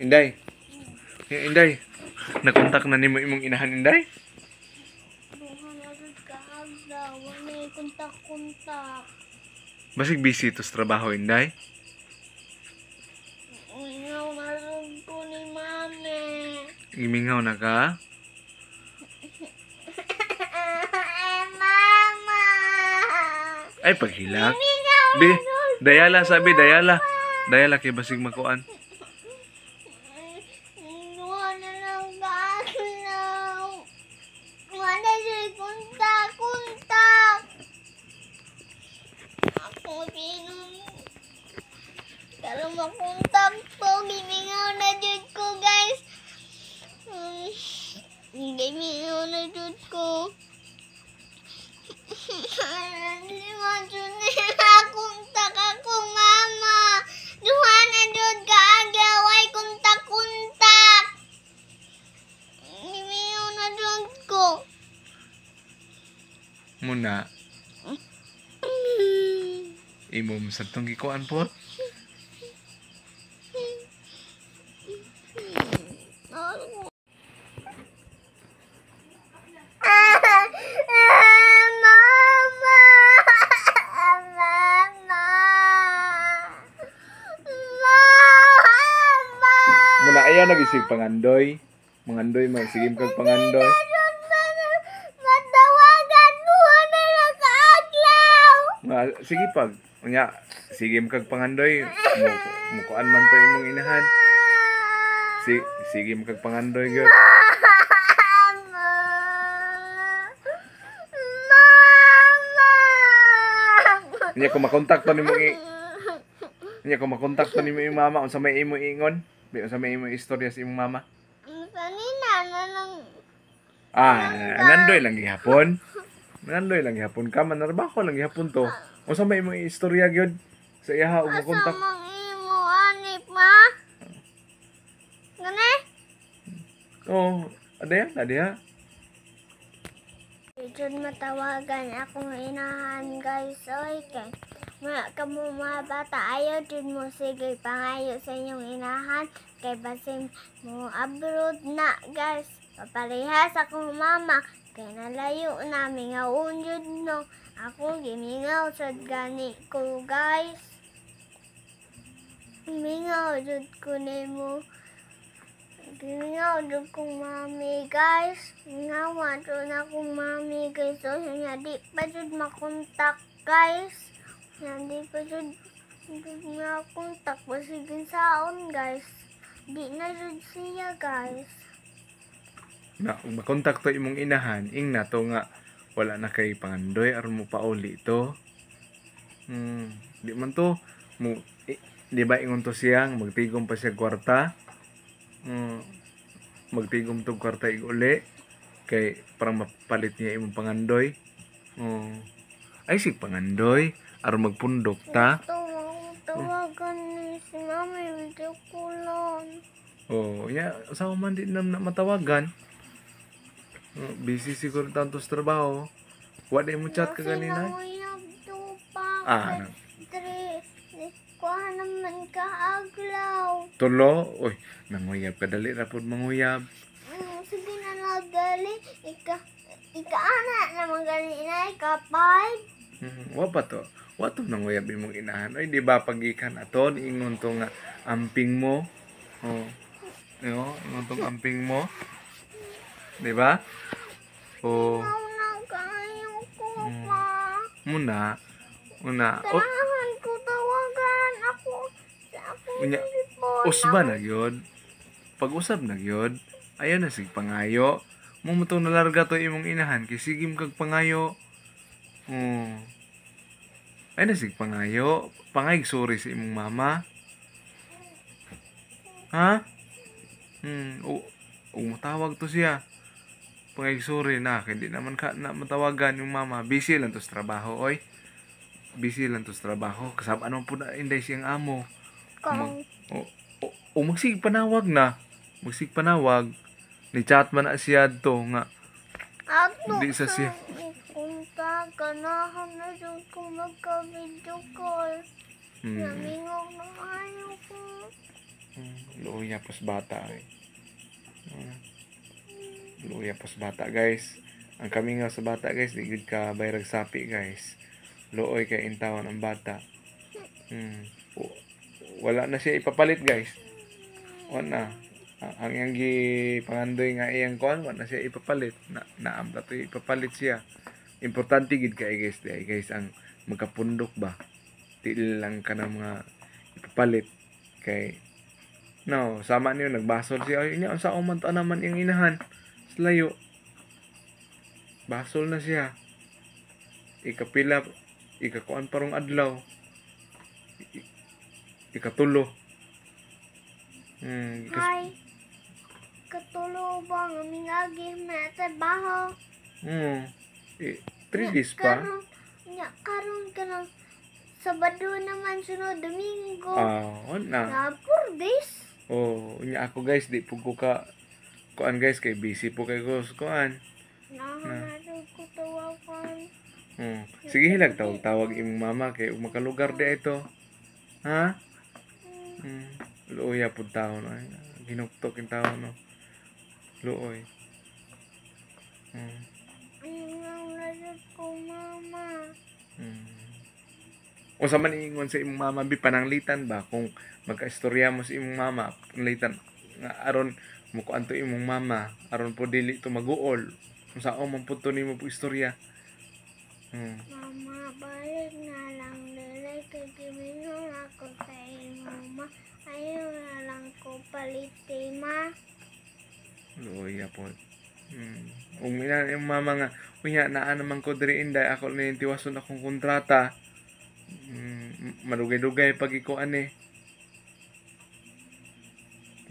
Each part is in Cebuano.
Inday. Inday. Nakontak na nimo imong inahan, Inday? Duha na jud ka adlaw, wala kontak-kontak. Basig busy to sa trabaho, Inday. Ingaw na jud ko ni mami. Gimingaw na ka? Mama! Ay, paghilak. Mingaw Bi, na jud. Dayala sabi, dayala. Dayala kay basig makuan. Duha na lang ka adlaw. Wala siya kontak-kontak. Ako pinong pero makontak to, gimingaw na jud ko, guys. Gimingaw na jud ko. Di man jud nila kontak akong mama. Duha na jud kaadlaw ay kontak-kontak. Gimingaw na jud ko. Muna, imo mo sa tong gikuan po. Mama! Mama! Mama! Muna ayaw nagisig pangandoy. Mangandoy man sige kag pangandoy. Matawagan mo na lang kaadlaw! Nga, sige pag unya sige kag pangandoy mo mukuan man to imong inahan. Si sige kag pangandoy gyud. Mama! Mama! Unya kung makontak to nimo i unya kung makontak to nimo imong mama, unsa may imo ingon? Bi, unsa may imo istorya sa imong mama? Kanina na lang. Ah, nangandoy lang gihapon. Nangandoy lang gihapon ka man narbaho lang gihapon to. Unsa may imong istorya gyud sa iyaha ug Asa makontak? mang imo anip ma? Gani? Oh, adaya na diha. Jud matawagan akong inahan, guys. Oy, kay mga kamo mga bata, ayaw jud mo sige pangayo sa inyong inahan kay basin mo abroad na, guys. Paparehas akong mama kay nalayo na, mingaw jud no. Ako gimingaw sad gani ko, guys. Mingaw jud ko nimo. Gimingaw jud kong mami, guys. Mingaw jud na akong mami, guys. So nga di pa jud makontak, guys. Nga di pa jud makontak basig saon, guys. Di na jud siya, guys. Na ug makontak to imong inahan, ing na to nga wala na kay pangandoy aron mo pauli to. Di man to mo di ba ingon to siya nga magtigom pa siya kwarta? Magtigom to kwarta ig-uli kay parang mapalit niya imong pangandoy. Ay sig pangandoy aron magpundok ta. Gusto akong tawagan ni si mami video call lang. Oh, nya usaha man di na matawagan. Oh, busy siguro tanto sa trabaho. Wa di mo chat ka ganina. Nanguyab to pa. Ah, Tre, kuha naman ka aglaw. Tulo, oy, nanguyab ka, dali ra pud manguyab. Sige na lang, gali. Ika, ika-ana naman gali na, ika-5. Wa pa to. Wa to nanguyab imong inahan. Oy, di ba pagikan aton ingon to nga amping mo. Oh. Yo, ingon tong amping mo. Di ba? Oh, Ikaw na kayo ko pa. Muna. Muna. Oh, Ganahan ko tawagan ako sa akong Unya, telepon. Usba na gyud. Pag-usab na gyud, ayaw na sig pangayo. Mo mo tong nalarga to imong inahan kay sige mo kag pangayo. Oh. Ay na sig pangayo. Pangay sorry sa imong mama. Ha? O, o motawag to siya. Pangay sorry na kay di naman ka na matawagan yung mama. Busy lang to sa trabaho, oy. Busy lang to sa trabaho. Kasab ano po na inday siyang amo. Kung O, o, o magsig panawag na. Magsig panawag. Ni chat man na siya to nga. Ato Hindi sa siya. Punta, ganahan na jud ko magka-video call. Namingaw na kayo ko. Luoy pos bata eh. Luoy pos bata, guys. Ang kami nga sa bata, guys, di gud ka bayrag sapi, guys. Luoy kay intawan ang bata. Wala na siya ipapalit, guys. Wala na. Ang iyang gi pangandoy nga iyang kuan, wala na siya ipapalit. Na naam na to ipapalit siya. Importante gid kay, guys, di ay, guys, ang magkapundok ba. Di lang ka ng mga ipapalit kay no, sama niyo nagbasol siya. Ay, inya unsa man to naman iyang inahan. Sa layo. Basol na siya. Ikapila, ikakuan parong adlaw. Ikatulo. Hi. Katulo ba nga mingagi na trabaho? 3 days pa. Karon, nya karon kanang Sabado naman, sunod Domingo. Ah, on na. Na 4 days. Oh, unya ako, guys, di pud ko ka kuan, guys, kay busy po kay ko sa kuan. Na ko tawagan. Sige, hilag tawag-tawag imong mama kay ug makalugar di ito. Ha? Luoy pud taon ay. Ginuktok in taon no. Luoy. Ang na ko mama. Unsa man ingon sa imong mama bi, pananglitan ba kung magkaistorya mo sa imong mama, pananglitan nga aron mo kuan to imong mama, aron po dili to maguol. Unsa man pud to nimo po istorya? Mama, balik na lang dili kay gimingon ako sa imo, ma. Ayaw na lang ko paliti, ma. Luoy po. Ug mina imong mama nga unya naa naman ko diri, inday, ako ni tiwason akong kontrata. Madugay-dugay pag ikuan eh.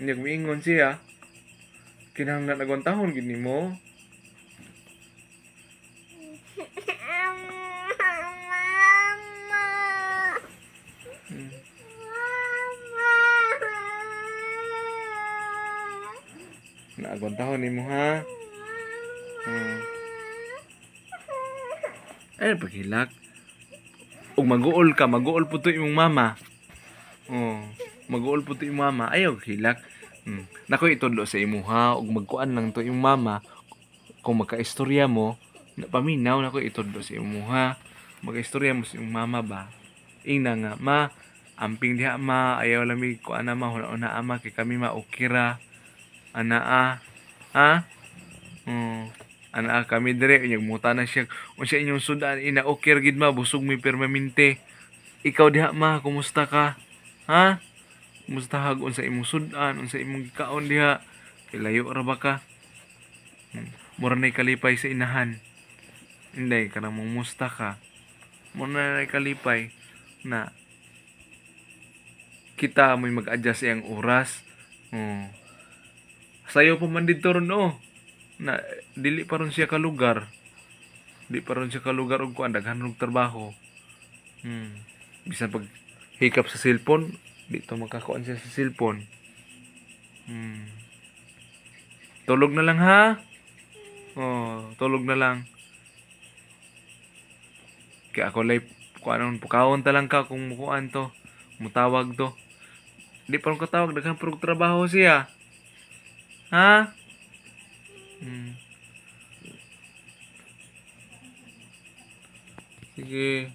Unya miingon siya, kinahanglan agwantahon gid nimo. Mama. Mama. Naagwantahon nimo ha. Ay, paghilak. Ug maguol ka, maguol po to imong mama. Oh, maguol po to imong mama. Ayaw hilak. Nako itudlo sa imuha ug magkuan lang to imong mama. Kung magkaistorya mo, paminaw nako itudlo sa imuha. Magkaistorya mo sa imong mama ba? Ingna nga, ma, amping diha ma, ayaw lamig kuan na ma, huna-una ama kay kami ma okay ra. Ana a. Ha? Ana kami dire unya muta na siya. Unsa inyong sudan ina, okay ra gid ma, busog mi permanente. Ikaw diha ma, kumusta ka? Ha? Kumusta hag unsa imong sudan, unsa imong gikaon diha? Kay layo ra ba ka? Mura na'y kalipay sa inahan. Inday, kanang mumusta ka. Mura na'y kalipay na kita mo'y mag-adjust iyang oras. Sayo pa man dito ron oh. Na dili pa ron siya kalugar. Di pa ron siya kalugar og kuan, daghan og trabaho. Bisan pag hikap sa cellphone, di to makakuan siya sa cellphone. Tulog na lang ha. Oh, tulog na lang. Kaya ako lay kuan pukawon ta lang ka kung mukuan to. Mutawag to. Di pa ron katawag, daghan pa ron trabaho siya. Ha? Sige.